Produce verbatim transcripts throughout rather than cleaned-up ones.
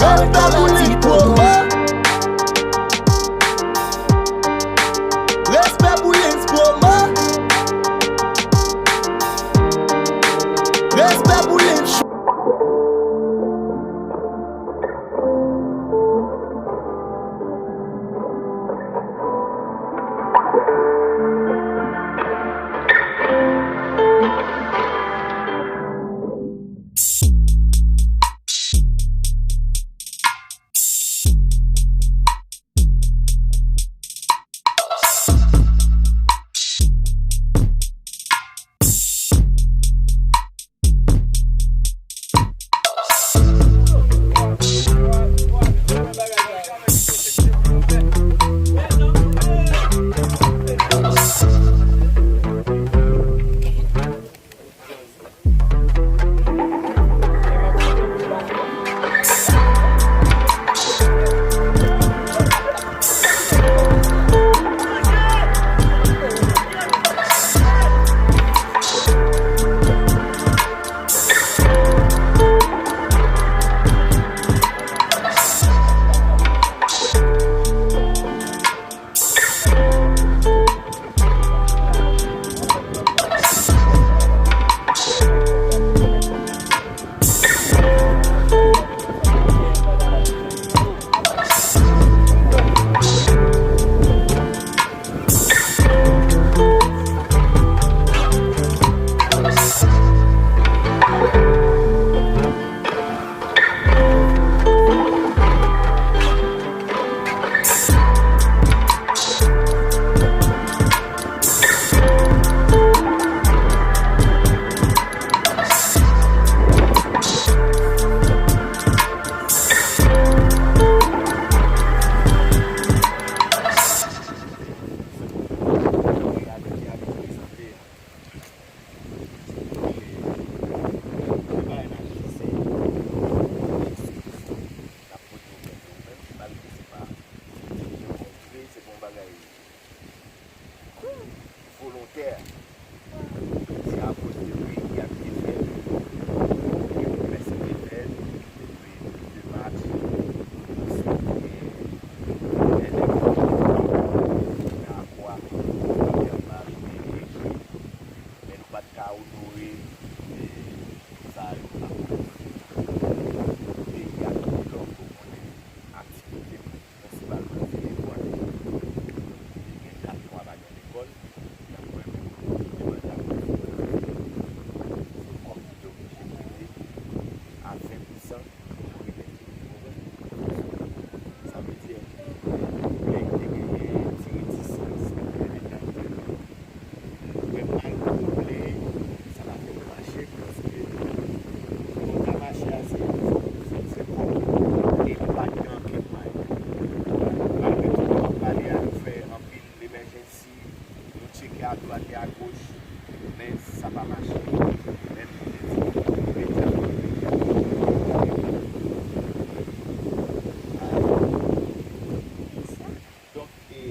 Respè pou Lens Promo. Respè pou Lens Promo. Respè pou Lens. Volontè. Se akoz de peyi a ki te fèt, ke pwomès ki te fèt, depi de Mach, nou te gen elèv nan akwa, nou te gen mach, nou te gen ekri, men nou pa t ka onore, e, sa yo la. Peyi a ki lòk, ou konnen, aktivite prensipalman se lekòl. Gen kat mwa pa gen lekòl, y ap kwè menm demande a kontinye nan peyi. Se kòb ki te oblije prete a ven pou san pou regle pwoblèm. Sa vle di, lè yo te genyen ti retisans, lè yo te genyen Mwen pa konnen sa pa fè nou mache, paske nou ta mache a, se, se, se kòb. E nou pa t gen ankenn mwayen. Malgre tout tan w ap pale a, nou fè anpil emergency, nou tcheke adwat e agoch, men sa pa mache. Menm pou te di, nou rete anpil. Donk, e,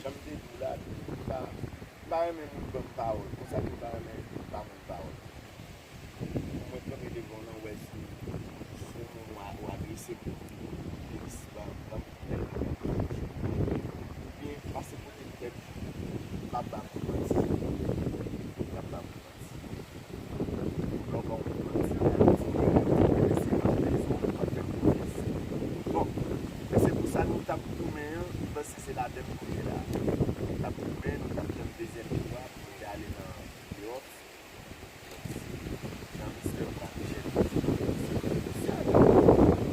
jan m te di w la, m pa, m pa renmen moun ban m pawòl. Konsa tou m pa renmen ba moun pawòl. Pou mwen kanpe devan w lan, wè si se yon moun w a, w adrese m, plis ban, ban m tèl bagay. Oubyen pase kote m tèt, m ap ba moun manti. M ap ba moun manti. Lè w ba yon moun manti, se yon verite, men se pa rezon, ou pa t fè konfyans. Bon, men se pou sa nou t ap goumen an, m panse se ladann nou ye la. Nou t ap goumen, nou t ap tann dezyèm tou a pou nou te ale nan pleyòf. Jan mistè yo pa vle jwenn nou, se pa konsèy.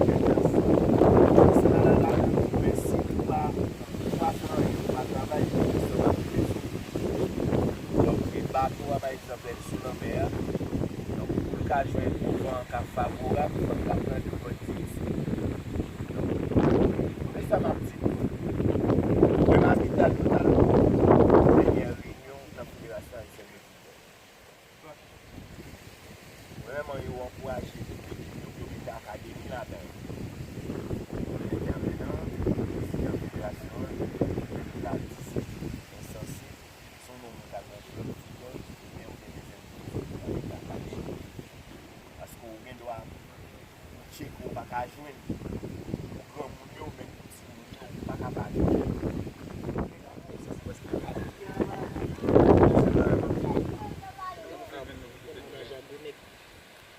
Gen gras. Sa la, la, la, men si nou pa, nou pa fè anyen, nou pa travay, mistè yo pa vle jwenn nou. Donk, e bato a, pa egzanp, lè l sou lanmè a, donk, pou l ka jwenn yon van ka favorab, fò l ka pran de bòn direksyon. Donk, men sa m ap di nou. Mwen m abite a total, premyè reyinyon nan Federasyon Ayisyèn de Foutbòl. Donk, premyèman, yo ankouraje tout ekip yo pou yo mete akademi ladan yo. Pou lè entèvenan, prezidan federasyon an, li ka di se ensanse, se yon nonm ou ka nan klèb foutbòl, men ou gen rezèv pou ou, ou ka mete akademi. Paske ou gen dwa ou tcheke, ou pa ka jwenn pou granmoun yo, menm pou timoun yo, ou pa ka pa jwenn.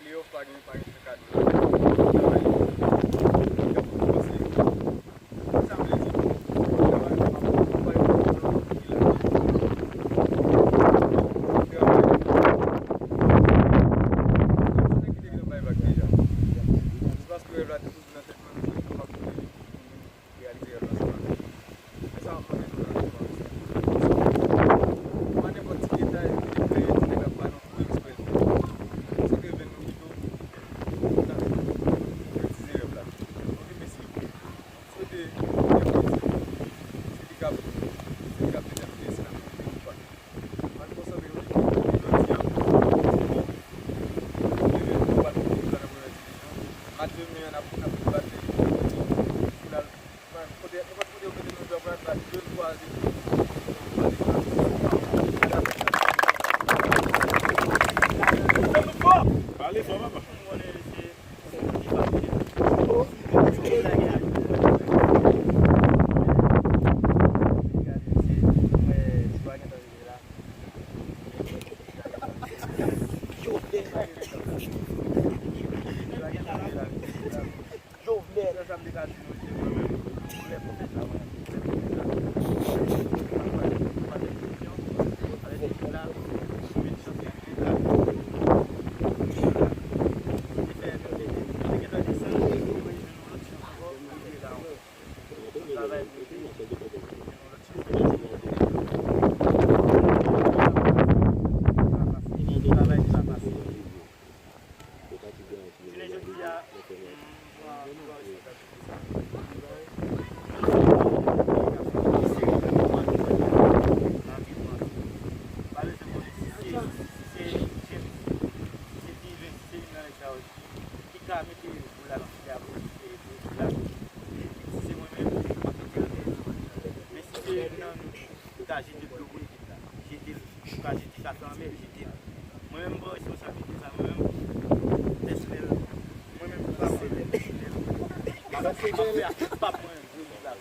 Playoff pa gen, pa gen kado la. Sa vle di, reyalize rèv la sou la. Men sa w ap konnen nou nan responsabilite. Pa nenpòt ti detay ki te kreye ti nèg ap ba nou kou eksprè l. Se ke vin nou pito, nou ta nou kretize rèv la. Ok, mesye. Swete, se li k ap, se li k ap detèmine si n ap rive ou pa. Ann konsantre nou jodi a. Match demen an, n ap, n ap bat li pou l al, kote, nenpòt kote yo mete nou, jwè pou n al bat de twa ekip. Pale fò, papa. Jovenel. Jounen jodi a, ki ka mete boul la nan filè a pou li, pou li, pou li la. Si se mwen menm, m ap mete l dèyè. Men si se youn nan nou ki ka jete dlo pou ekip la, jete l. Ou ka jete chak anmè, jete l. Mwen menm, m pran responsablite sa, mwen menm, pèsonèl, mwen menm, pa mwen menm, pèsonèl. M ap fè ak tout pap mwen menm, pou ekip la.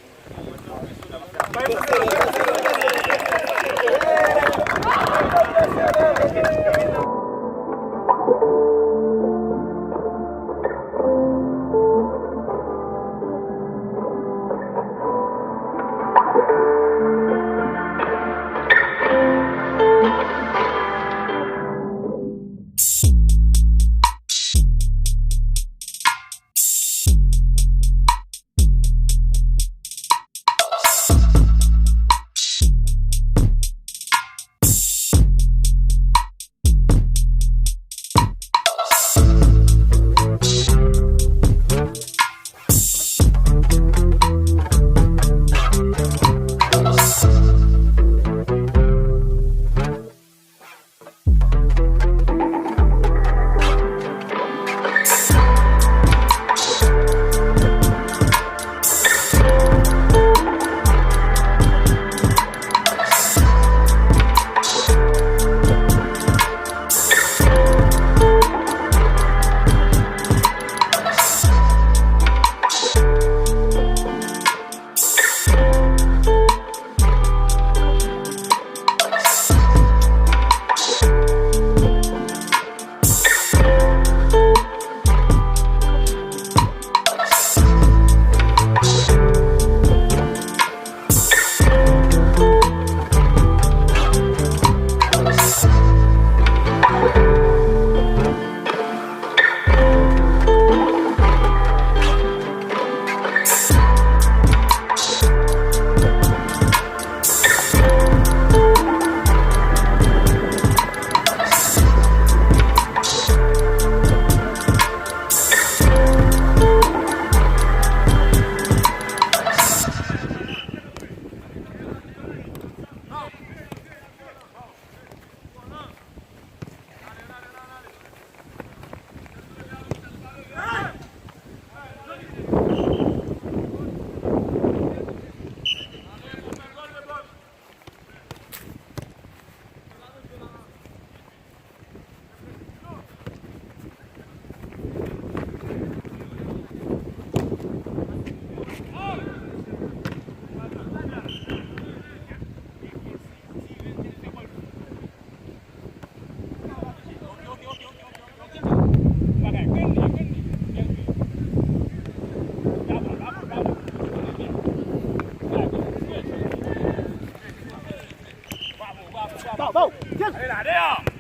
Ale la, deyò!